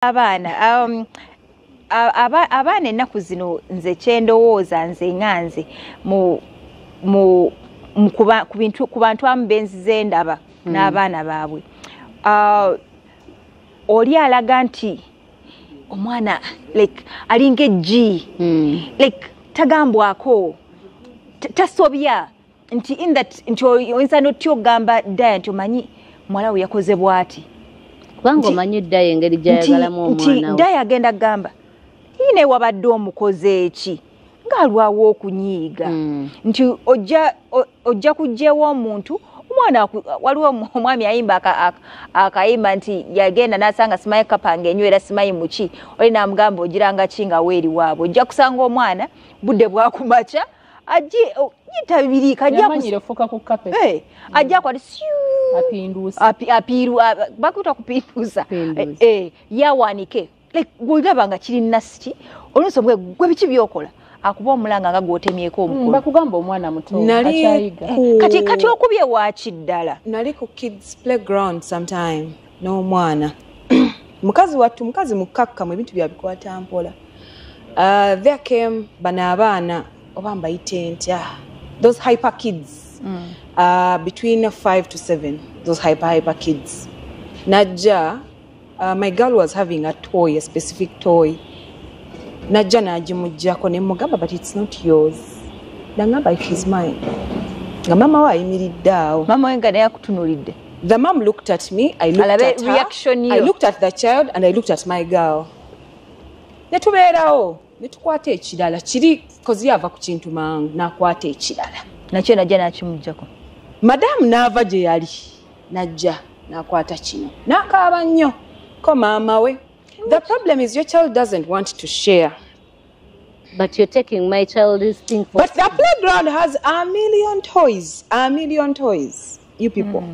Abaana abaana ennaku zino, nze kyendowooza, nze nga nze mu ku bintu, ku bantu abamu benzize ndaba n'abaana baabwe, oli alaga nti omwana like alinga eggi, like tagambwako, tasobya, nti in that nti oyinza notya okugamba ddaya nti omanyi muwala we yakoze bw'ati. Kubanga omanyi ddayo engeri gy'ayagalamu nti omwana we. Ddaya agenda kugamba yiine wabadde omukoze eki ng'alwawo okunyiiga, nti ojja kuggyewo omuntu omwana waliwo omwami ayimba akayimba nti yagenda n'asanga simanyi kapa ng'enywera simanyi muki, oli n'amugamba ogiranga ki nga weeri waabwe. Ojja kusanga omwana budde bwakumakya aje yita bibiri kajja Yamanyire ofuuka ku carpet. Eh, ajja kwati siu Apinduusa. Apiru bakuta kupindusa. Pinduusa. Eh, yawanike like gwolaba nga kiri nasty, oluusi omwe gwe biki byokola akuba omulanga nga gwotemyeko omukono. Bakugamba omwana muto Nali akyayiga. Kati okubye waaki ddala? Nali ku kids playground sometime n'omwana, mukazi wattu, mukazi mukkakkamu, ebintu byabikwata mpola. There came bano abaana, oba mbayite ntya, those hyper kids, between 5 to 7, those hyper kids. Najja, my girl was having a toy, a specific toy. Najja n'agimuggyako ne mugamba, "But it's not yours." Nangamba, "It is mine," nga maama we ayimiridde awo. Maama we nga naye akutunuulidde. The mom looked at me, I looked Alabe at her, reaction I yo. looked at the child and I looked at my girl. Ne tubeerawo, ne tukwata ekirala kiri kozi yava ku kintu mangu n'akwata ekirala. Nakyo najja n'akimuggyako. Madamu n'ava gye yali n'ajja n'akwata kino n'akaaba nnyo ko maama we. The problem is your child doesn't want to share. But you're taking my child's thing for But the playground has a million toys, a million toys, you people.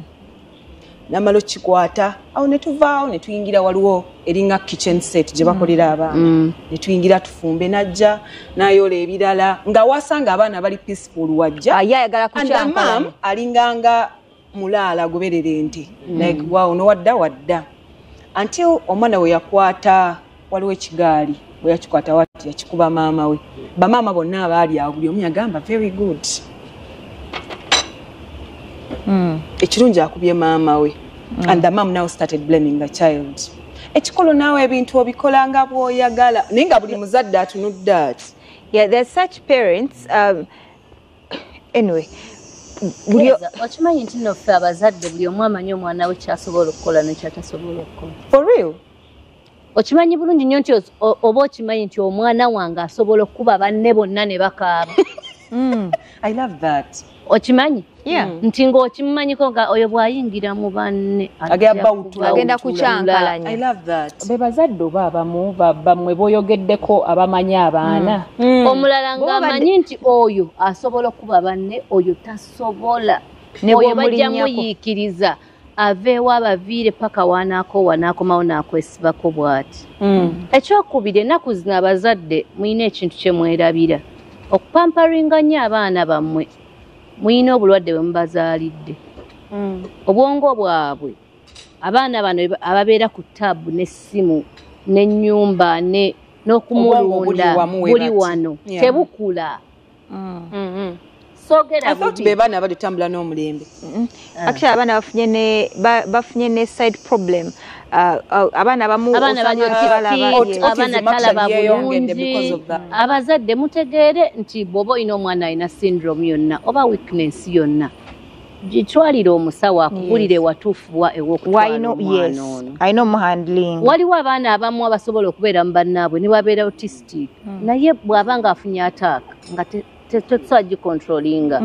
Namala okikwata awo ne tuvaawo ne tuyingira, waliwo eringa kitchen set gye bakolera abaana, ne tuyingira tufumbe, najja n'ayoola ebirala nga wasanga abaana bali peaceful wajja. Ye ayagala And the mom kukyankalanya. Alinganga mulaala agoberera ente, like wow, nowadda wadda until omwana we yakwata, waliwo ekigaali, bwe yakikwata wati yakikuba maama we. Bamaama bonna abaali awo buli omu yagamba, "Very good." Ekirungi akubye maama we, and the mom now started blaming the child. Ekikolo naawe ebintu obikola nga bw'oyagala, naye nga buli muzadde atunudde ati. Yeah, there's such parents. Anyway, buli Tereza, okimanyi nti nno ffe abazadde buli omu amanyi omwana we kyasobola okukola nekyatasobola okukola? For real. Okimanyi bulungi nnyo nti oba okimanyi nti omwana wange asobola okukuba banne bonna ne bakaaba. I love that. Okimanyi Yeah. nti ng'okimumanyiko nga oyo bw'ayingira mu banne Agenda ajja bawutula. Agenda kubawutula. kukyankalanya. I love that. Be bazadde oba abamu bammwe boyogeddeko abamanyi abaana. Omulala Bw'oba ng'amanyi nti oyo asobola okuba banne, oyo tasobola, Ne oyo bajja bw'omulinnyako. muyiikiriza aveewo abaviire paka wanaakoowa n'akomawo n'akwesibako bw'ati. Ekyokubiri, ennaku zino abazadde mulina ekintu kye mwerabira, okupamperinga nnyo abaana bammwe. Mulina obulwadde bwe mubazaalidde, obwongo bwabwe. Abaana bano ababeera ku tab n'essimu n'ennyumba Obwongo buli n'okumulunda wamu we buli bati. wano, tebukula. Soogera I thought bubi. be baana bali tambula n'omulembe. Actually abaana bafunye ne side problem. Abaana abamu Abaana bali osanga tebalaba, autistic, yes. abaana Autism talaba actually yeeyongedde because bulungi. Of that. Abazadde mutegeere nti bw'oba olina omwana alina syndrome yonna oba weakness yonna, gitwalire omusawo akubulire watuufu wa ew'okutwala Why no, omwana yes. ono. Alina omuhandling. Waliwo abaana abamu abasobola okubeera mu bannaabwe ne babeera autistic, naye bw'aba ng'afunye attack nga tetusobola gicontrollinga.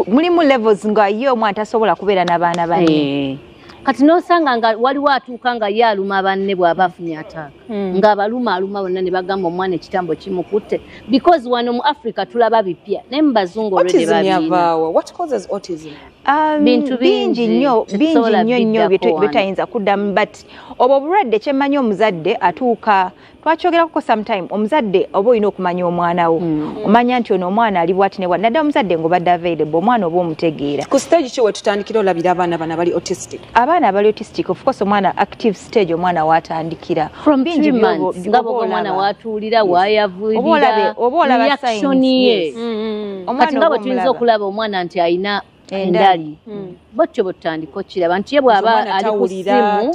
Mulimu levels nga ye omwana tasobola kubeera n'abaana banne. Eh. Kati n'osanga nga waliwo atuuka nga ye aluma banne bw'aba afunye attack, ng'abaluma aluma bonna, ne bagamba omwana ekitambo kimukutte, because wano mu Africa tulaba bipya, naye mu bazungu already Autism babiina. yavaawa? What causes autism? Bintu bingi nnyo, bingi nnyo nnyo byetayinza kuddamu, but obwo obulwadde kyemmanyi omuzadde atuuka, twakyogerako sometime, omuzadde oba olina okumanya omwana wo, omanya nti ono omwana ali bwati ne bwati, naddala omuzadde ng'obadde available, omwana oba omutegeera. Ku stage ki wetutandikira olabira abaana bano abali autistic? Abaana abali autistic, of course, omwana active stage, omwana watandikira from 3 months, nga bwoga omwana watuulira, wayavulira, oba olaba reaction ye. Kati nga bwe tuyinza okulaba omwana nti alina endali, bwetyo bwe tutandika okiraba nti ye bw'aba ali ku ssimu.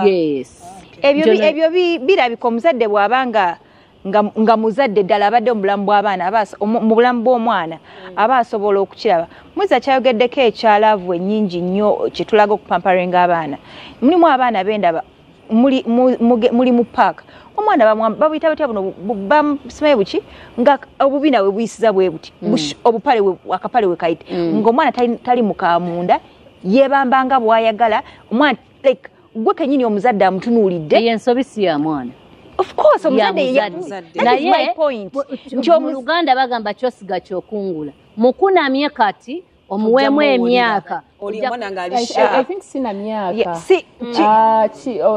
Yes. Ebyo birabika omuzadde bw'aba nga muzadde ddala abadde mu bulamu bw'abaana, mu bulamu bw'omwana, aba asobola okukiraba. Muza kyayogeddeko ekya love ennyingi nnyo kye tulaga okupamparinga abaana. Mulimu abaana bendaba muli mu paaka, omwana babuyita batya buno, bamusimaye buki nga obubina we buyisiza bwe buti, obupale akapale we kayite, ng'omwana tali mu kamunda, yeebambanga bw'ayagala. Omwana like gwe kennyini omuzadde amutunuulidde. Eyo ensobi si ya mwana. Of course, omuzadde, that is my point. Mu Luganda bagamba kyosiga kyokungula. Mukunamye kati omuweemu emyaka. I think sina myaka.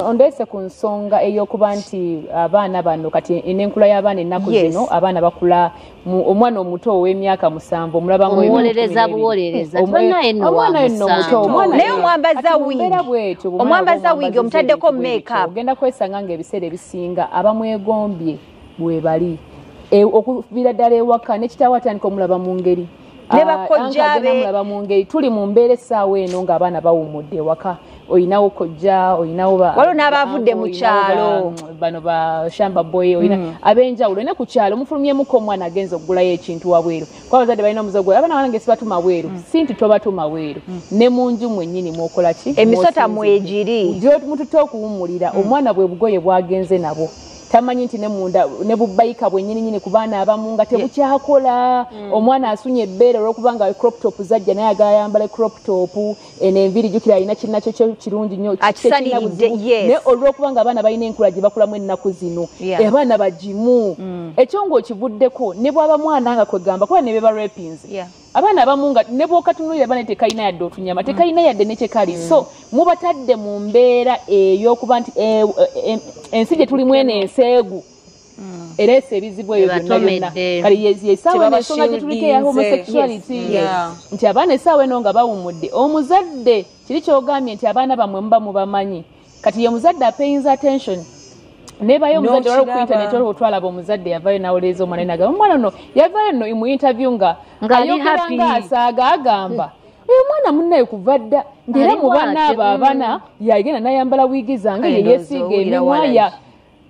Ondeese ku nsonga ey'okuba nti abaana bano kati enenkula y'abaana ennaku zino, abaana bakula, omwana omuto ow'emyaka 7 omulaba omuwolereza buwolereza. Omwana nno muto, naye omwambaza wig, omwambaza wig, omutaddeko makeup, ogenda kwesanga ng'ebiseera ebisinga abamwegombye bwe bali okuviira ddala ewaka, ne kitaawe atandika omulaba mu ngeri ne bakojja be mu ngeri. Tuli mu mbeera essaawa eno ng'abaana bawummudde ewaka, oyinawo kojja, oyinawo waliwo n'abavudde mu kyalo, bano ba shamba boy, oyina ab'enjawulo. Olina ku kyalo mufulumyemuko omwana agenza okugulayo ekintu wabweru, kuba abazadde balina omuze gwe abaana bange sibatuma bweru. Si nti tobatuma bweru, ne mu nju mwennyini mwokola ki, emisota mwegiri mututte okuwummulira. Omwana bwe bugoye bwagenze nabo, tamanyi nti ne munda ne bubayika bwennyini ku baana abamu nga tebukyakola. Omwana asunye ebbeere olw'okuba nga crop top zajja, naye agala ayambale crop top. Eno enviiri jjukira alina kinnakyo kirungi nnyo, naye olw'okuba nga abaana balina enkula gye bakulamu ennaku zino, abaana bagimu ekyo ng'okivuddeko. Ne bw'aba mwana nga kwegamba kuba ne be barapinze abaana abamu, nga ne bw'okatunuulira abaana tekalina yadde otunyama, tekalina yadde nekyekali. So mubatadde mu mbeera ey'okuba nti ensi gye tulimu eno enseegu ereese ebizibu ebyo byonna byonna. Kale yesaawa eno ensonga gye tuliko eya homosexuality, nti abaana essaawa eno nga bawummudde, omuzadde kiri ky'ogambye nti abaana bammwe muba mubamanyi, kati ye muzadde apayinza attention nebayo omuzadde waliwo ku internet, waliwo twalaba omuzadde yavayo n'awolereza omwana, nagamba omwana ono yavayo nno mu interview nga ayogera nga asaaga, agamba oyo omwana munnaye kuva dda ng'era mu baana abo abana yagenda n'ayambala wiigi zange, ye yeesiiga emimwa,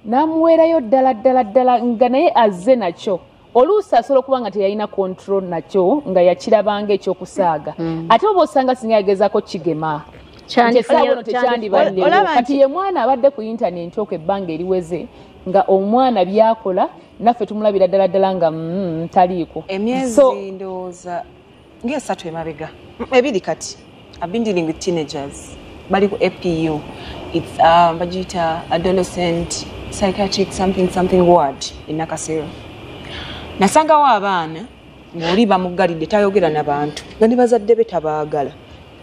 n'amuweerayo ddala ddala ddala nga naye azze nakyo. Oluusi asobola okuba nga teyalina control nakyo, nga yakirabanga ekyokusaaga, ate oba osanga singa yagezaako kigema tekyandibaddewo. Kati ye mwana abadde ku internet okwo ebbanga eriweze nga omwana byakola naffe tumulabira ddala ddala nga taliiko. Emyezi ndowooza ng'esatu emabega, ebiri kati, I've been dealing with teenagers bali ku APU, it's bagiyita adolescent psychiatric something something ward in Nakasero. Nasangawo abaana ng'oli bamuggalidde, tayogera n'abantu, nga ne bazadde be tabaagala.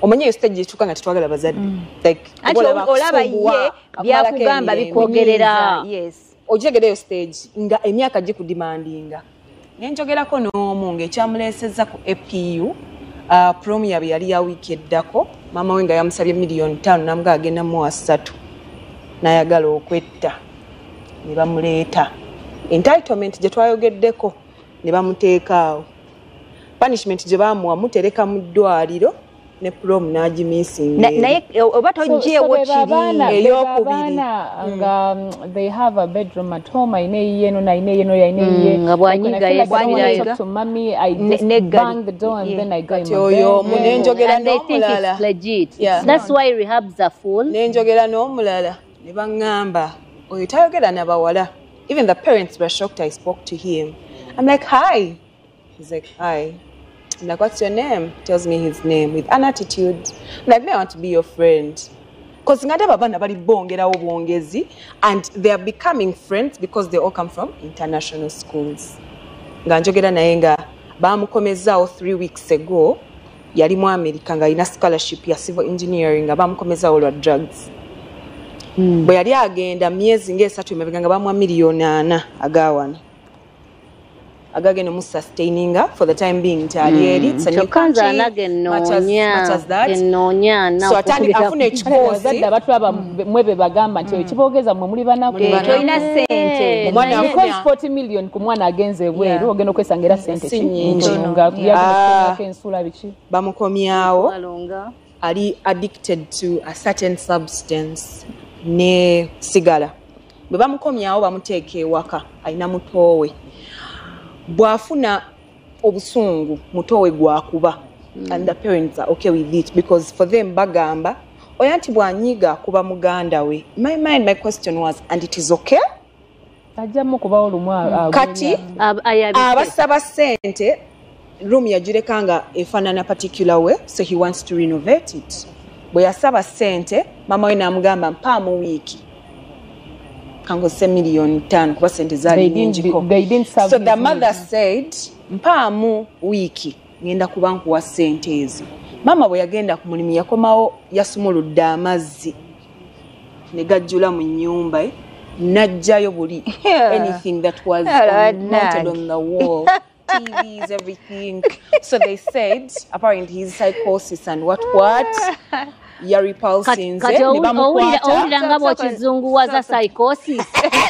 Omanye eyo stage etuuka nga tetwagala bazadde, like olaba ye byakugamba bikwogerera. Ogitegera eyo stage nga emyaka gikudimandinga. Nenjogerako n'omu ng'ekyamuleesezza ku APU, prom yaabwe yali ya wiiki eddako, maama we nga yamusabye 5 million, namuga agenda muwa 3, n'ayagala okwetta, ne bamuleeta. Entitlement gye twayogeddeko ne bamuteeka awo. Punishment gye bamuwa, mutereka mu ddwaliro, ne prom n'agimisinga. Naye oba toggyeewo kiri ey'okubiri nga they have a bedroom at home, ayina eyiye eno nayina eyiye eno yayina eyiye, nga bw'anyiga yesibirayo. To mommy, I just bang the door and then I go in my bed. Oyo omu nenjogera n'omulala. That's why rehabs are full. Nenjogera n'omulala ne baŋŋamba oyo tayogera na bawala. Even the parents were shocked I spoke to him. I'm like, hi. He's like, hi. I'm like, what's your name? He tells me his name with an attitude. I'm like, me, I want to be your friend. Because ngandaba abaana bali bongerawo bwongezi, and they are becoming friends because they all come from international schools. Nga njogera naye nga bamukomezaawo 3 weeks ago. Yali mu America nga alina scholarship ya civil engineering nga bamukomezawo lwa drugs. Bwe yali agenda myezi ng'esatu emabega nga bamuwa 4 million agawana agagenda mu sustaininga for the time being nti ali eri. It's a new Kyokka nze country, anage much as- much as that. ennoonya So atandika afuna ekikoosi. Abazadde abatulaba mwe be bagamba nti ekiboogeza mmwe muli banaku. Tolina sente. Omwana Because afuna 40 million ku mwana agenze ebweru, ogenda okwesanga era sente Si ki nnyingi. ntono nga Ah. yagenda ensula biki. Bamukomyawo, ali addicted to a certain substance ne sigala. Bwe bamukomyawo bamuteeka ewaka, alina mutoowe. Bw'afuna obusungu, mutoowe gwakuba, and the parents are okay with it because for them bagamba oyo nti bw'anyiiga akuba muganda we. My mind, my question was, and it is okay? Ajjamu kubawo lumu Kati abasaba ssente, room yagireka nga efaanana particular way, so he wants to renovate it. Bwe yasaba ssente, mama we n'amugamba, mpaamu wiiki kankozese 5 million kuba sente zaali They didn't nyingiko. they didn't serve So the his mother needs. said, mpaamu wiiki, ngenda kuba nkuwa ssente ezo. Maama bwe yagenda ku mulimu, yakomawo yasumuludde amazzi ne gajjula mu nnyumba, n'aggyayo buli anything that was mounted on the wall, TVs, everything. So they said apparently his psychosis and what what yarepulsinze Kati ne owulira bamukwata. nga bw'okizunguwaza psychosis.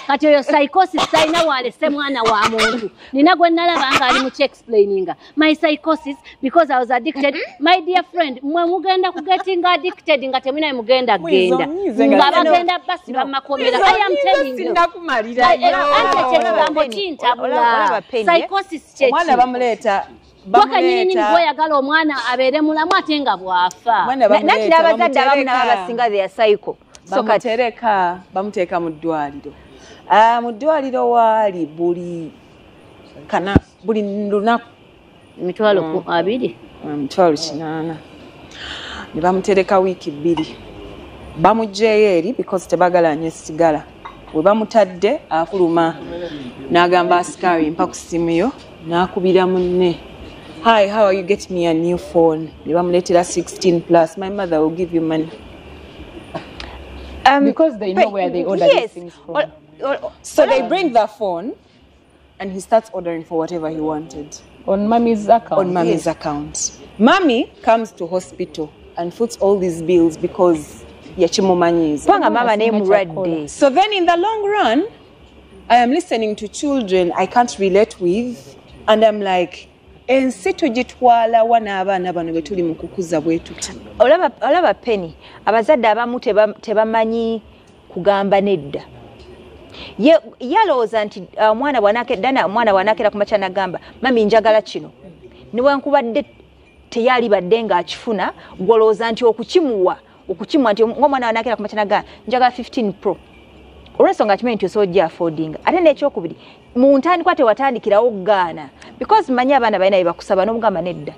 Kati oyo psychosis talina walese mwana wa muntu. Nina gwe nalaba nga ali mu explaininga my psychosis because I was addicted. My dear friend, mwe mugenda ku getting addicted nga temulina mugenda genda nga bagenda basiba makomera. I am telling you. Sinnakumalirayo. Anti ekyo ekigambo kintabula, psychosis kyeki? Omwana bamuleeta. Gwaka nyini gweyagala omwana abeere mulamu ate nga bw'afa. Nati n'abazadde abamu nabo abasinga they are psycho. So kati bamutereka, bamuteeka mu ddwaliro. Ah, mu ddwaliro waali buli kana buli lunaku 20,000. 800,000. Ne bamutereka wiiki 2, bamuggyeyo eri because tebagala anywe sigala. Bwe bamutadde afuluma n'agamba asikaari, mpa ku ssimu yo, n'akubira munne, hi, how are you, get me a new phone. Ne bamuleetera 16 plus. My mother will give you money. Because they know where they order these things from. So they bring the phone and he starts ordering for whatever he wanted. On mommy's account. On mommy's account. Mommy comes to hospital and foots all these bills because yakimumanyiiza. Kubanga maama naye mulwadde. So then in the long run, I am listening to children I can't relate with, and I'm like, ensi tugitwala wa n'abaana bano be tuli mu kukuza bwe tuti? Olaba Penny, abazadde abamu tebamanyi kugamba nedda. Ye yalowooza nti omwana bw'anakedda, omwana bw'anakeera ku makya n'agamba, mami njagala kino, newankubadde teyalibadde ng'akifuna, gw'olowooza nti okukimuwa nti ng'omwana wanakeera ku makya n'agamba njagala 15 Pro, olw'ensonga akimanyi nti osobola ojja affordinga. Ate n'ekyokubiri, mu ntandikwa tewatandikirawo okugaana, because manyi abaana balina bye bakusaba n'omugamba nedda.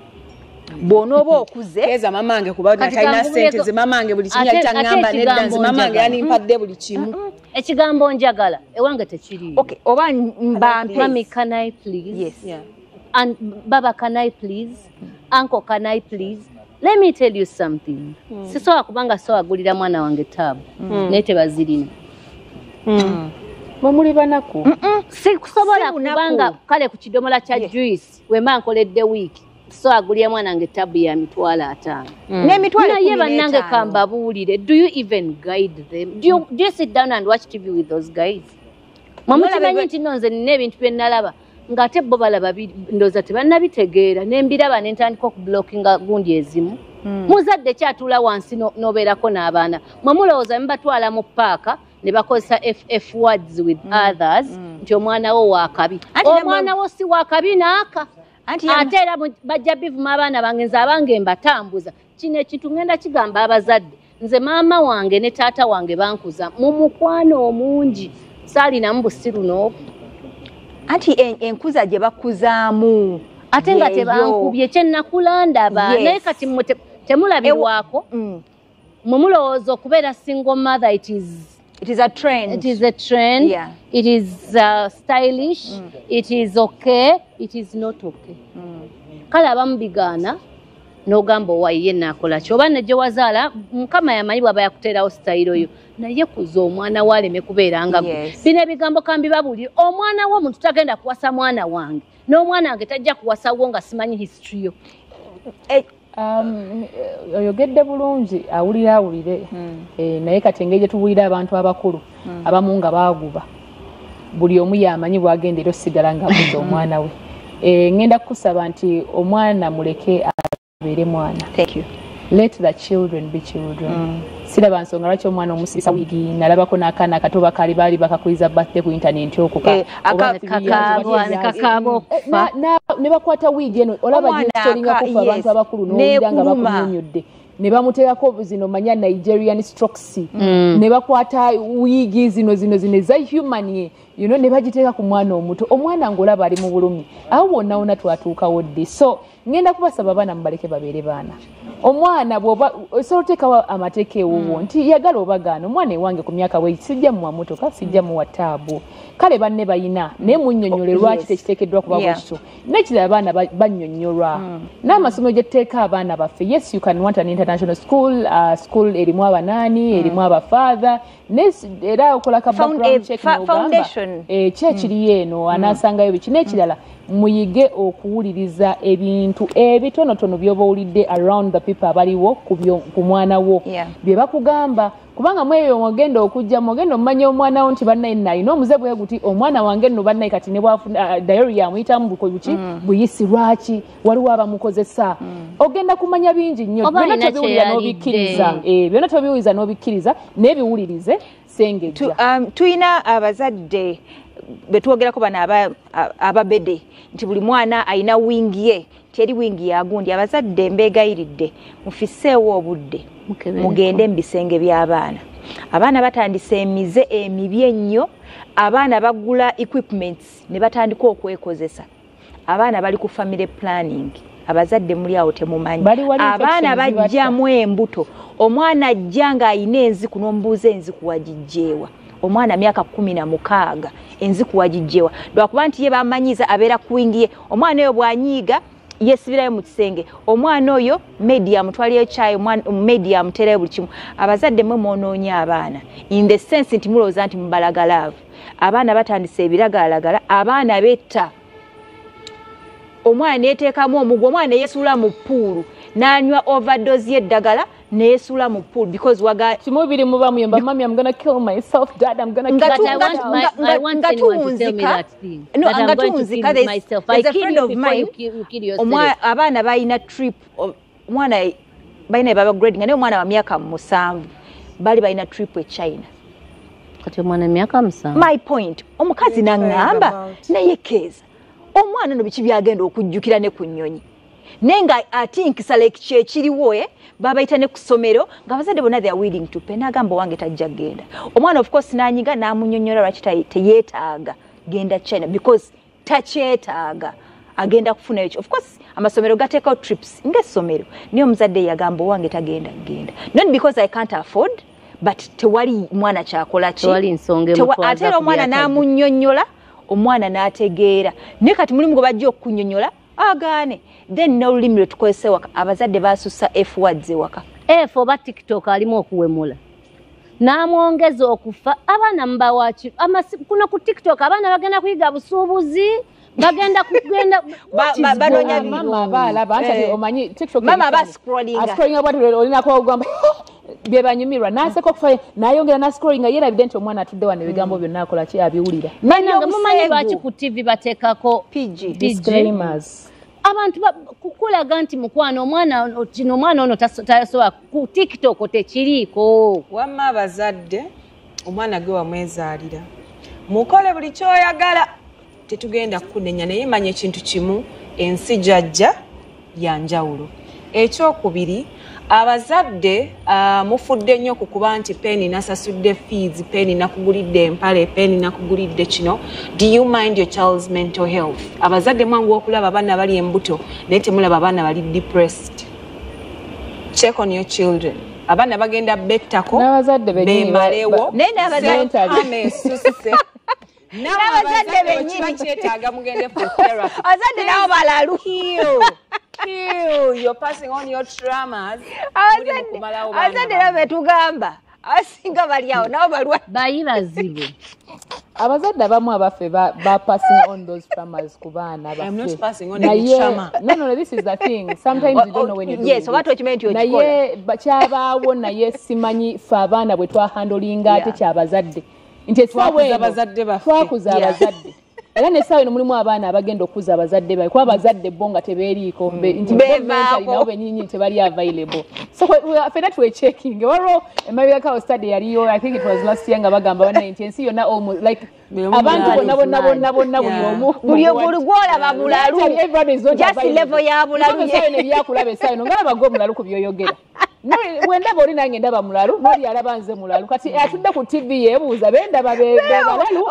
Bw'onooba okuze Keeza mamange kuba Kati talina kankubuuleko- sente, ze mamange buli kimu Ate- yali taŋŋamba ate nedda, nze ekigambo mamange njagala. yalimpadde buli kimu. Ekigambo njagala ewange tekiriiyo. Okay, oba mbampe. Mami, can I please? Yes. Yeah. And baba, can I please? Uncle, can I please? Let me tell you something. Sisobola kubanga soagulira mwana wange taabu, naye tebazirina. Mwe muli banaku. Sikusobola Si bunaku. kubanga kale ku kidomola kya juice wemba nkoledde wiiki, soagulira mwana wange taabu ya 50,000. N'emitwalo Naye kumi bannange, n'etaano. kambabuulire, do you even guide them? Do you sit down and watch TV with those guys? Mwe mukimanyi nti nno nze nina ebintu bye nalaba ng'ate bo balaba ndowooza tebannabitegeera, ne mbiraba ne ntandika okublockinga gundi ezimu. Muzadde kyatuula wansi n'obeerako n'abaana, mwe mulowooza mubatwala mu paaka ne bakozesa ff words with others nti omwana wo wakabi. Anti nammwe- Omwana wo si wakabi naaka. Anti Ate era bajja bivuma abaana bange. Nze abange mbatambuza. Kino ekintu ngenda kigamba abazadde, nze maama wange ne taata wange bankuza mu mukwano omungi, saalinamu busiru n'obu. Anti enkuza gye bakuzaamu Ate nga yeeyo. tebankubye, kyenakula ndaba. Yes. Naye kati mmwe temulabirwako. Mwe mulowooza okubeera single mother, it is It is a trend. It is a trend. It is stylish. It is okay. It is not okay. Kale abamu bigaana. N'ogamba owaye naakola ki oba ne gye wazaala Mukama yamanyi bw'aba yakuteerawo sitayiro yo, naye kuza omwana we aleme kubeera nga gwe. Bino ebigambo kambibabuulire, omwana w'omuntu tagenda kuwasa mwana wange, n'omwana wange tajja kuwasa wo nga simanyi history yo. Oyogedde bulungi, awulira awulire. Naye kati engeri gye tuwulira abantu abakulu abamu nga baaguba, buli omu yamanyi bw'agenda era osigala ng'akuza omwana we. Ngenda kukusaba nti omwana muleke abeere mwana. Thank you. Let the children be children. Siraba nsonga lwaki omwana omusibisa wiigi, nalabako n'akaana akato bakali baali bakakuliza birthday ku internet okwo ne bakwata wiigi eno, olaba gyestoringako fe abantu abakulu n'owulira nga bakunyonnyodde ne bamuteekako zino manya Nigerian strokes, ne bakwata wiigi zino zino zino eza human, you know, ne bagiteeka ku mwana omuto, omwana ng'olaba ali mu bulumi. Awo wonna wonna twatuukawo ddi? So ngenda kubasaba abaana mubaleke babeere baana. Omwana bw'oba osobola oteekawo amateeka ewuwo nti yagala obagaana, omwana ewange ku myaka bwe sijja muwa motoka, sijja muwa taabu, kale banne bayina, naye munnyonnyole lwaki tekiteekeddwa kuba bwekityo. N'ekirala abaana bannyonnyolwa n'amasomero gye tuteeka abaana baffe. Yes, you can want an international school, school erimu abanaani, erimu abafather, era okola ka background check n'ogamba ki ekiriyo eno, anaasangayo biki. N'ekirala muyige okuwuliriza ebintu ebitonotono by'oba owulidde around the people abaliwo ku mwana wo bye bakugamba, kubanga mweyo mwogenda okujja mwogenda omumanya omwana wo nti bannaye nno alina omuze bwe guti, omwana wange nno bannaye kati ne bwafuna diarrhea amuyitamu buki buyisi, lwaki waliwo abamukozesa. Ogenda kumanya bingi nnyo, byonna tobiwulira n'obikkiriza, byonna tobiwuliriza n'obikkiriza, naye biwulirize sengejja. Tuyina abazadde betwogerako bano ababede nti buli mwana alina wingi ye, teri wingi yagundi. Abazadde mbeegayiridde mufiseewo obudde, mugende mu bisenge by'abaana. Abaana batandise emize emibi ennyo, abaana bagula equipments ne batandika okwekozesa, abaana bali ku family planning, abazadde muli awo temumanyi. Abaana bajjamu embuto, omwana ajja ng'alina enziku n'omubuuza enziku wagijjeewa. Omwana myaka 16 enziku wagijjewa, lwakuba nti ye bamanyiza abeera ku wingi ye. Omwana oyo bw'anyiiga yeesibirayo mu kisenge, omwana oyo media amutwaliyo kyayi, media amuterayo buli kimu. Abazadde mwe mwonoonye abaana in the sense nti mulowooza nti mubalaga love. Abaana batandise ebiragalalagala, abaana betta, omwana neyeteekamu omugwa, omwana neyesuula mu ppuulu n'anywa overdose y'eddagala neyesuula mu pool because waga kimubiri muba muyomba, mummy I'm gonna kill myself, dad I'm gonna kill myself. I want anyone to tell me that thing. No, I'm going to kill myself. I kill you before you kill yourself. Abaana balina trip, omwana balina baba grading, naye omwana wa myaka 7 bali balina trip e China. Kati omwana myaka 7. My point, omukazi n'aŋŋamba naye keeza omwana no biki byagenda okujjukira ne ku nnyonyi, naye nga atinkisa like kyekiriwo babayita ne ku ssomero nga abazadde bonna they are willing to pay. N'agamba owange tajja kugenda. Omwana of course n'anyiga n'amunnyonnyola lwaki teyeetaaga genda China because takyetaaga, agenda kufunayo ki. Of course amasomero gateekawo trips ng'essomero, naye omuzadde yagamba owange tagenda kugenda, not because I can't afford, but tewali mwana kyakola ki, ate era omwana n'amunnyonnyola, omwana n'ategeera. Naye kati mulimu gwe bajja okukunnyonnyola agaane, then n'olulimi lwe tukozesa ewaka abazadde basussa F words ewaka. F oba TikTok alimu okuwemula n'amwongeza okufa. Abaana mubawaki kuno ku TikTok abaana bagenda kuyiga busuubuzi, bagenda kugenda banoonya mama abalaba anti omanyi TikTok mama aba scrolling bw'ati olinako ogamba bye banyumirwa n'aseka okufa n'ayongera n'ascrollinga, yeerabidde nti omwana atudde wano ebigambo byonna akola ki abiwulira. Bannange mumanyi lwaki ku TV bateekako PG disclaimers? Abantu kukulaga nti mukwano omwana kino omwana ono tasobola ku TikTok tekiriiko. Wamma abazadde omwana gwe wamwezaalira mukole buli kyoyagala, tetugenda kukunenya, naye manya ekintu kimu, ensi jajja ya njawulo. Ekyokubiri, abazadde mufudde nnyo ku kuba nti peni nasasudde fees, peni nakugulidde empale, peni nakugulidde kino. Do you mind your child's mental health? Abazadde mwangu okulaba abaana bali embuto naye temulaba abaana bali depressed. Check on your children. Abaana bagenda bettako bemalewo, n'abazadde bennyini kyetaaga mugende for therapy. Abazadde nabo balalu. you. You're passing on your traumas. Abazadde era betugamba abasinga bali awo nabo balwa bayi bazibu. Abazadde abamu abaffe ba passing on those traumas ku baana baffe. I'm not passing on any trauma. No, this is the thing. Sometimes you don't know when you do. Yes, oba tokimanyi nti okikola. Naye kyabaawo naye simanyi ffe abaana bwe twahandolinga ate kyabazadde. Nti essaawa eno twakuza abazadde. Era n'essaawa eno mulimu abaana abagenda okukuza abazadde baabwe kuba abazadde bo nga tebeeriiko nti nabo bennyini tebali available. So ffenna twechecking. Waliwo emabegako study yaliyo, I think it was last year, nga bagamba bannaye nti ensi yonna almost like abantu bonna bonna bonna bonna buli omu buli gw'olaba mulalu, just level ya bulalu. Essaawa eno ebyakulaba essaawa eno ngalaba gwe mulalu ku by'oyogera. Wendaba oli nange ndaba mulalu, n'oli alaba nze mulalu. Kati atudde ku TV yeebuuza bendaba balalu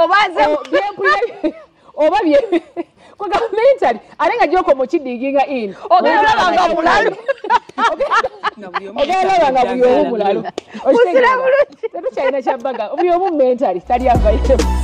oba bye kwega mentally ate nga gy'okoma okidiginga in ogenda olaba nga mulalu, ogenda olaba nga buli omu mulalu. Tetukyalina kyabbaga, buli omu mentally tali available.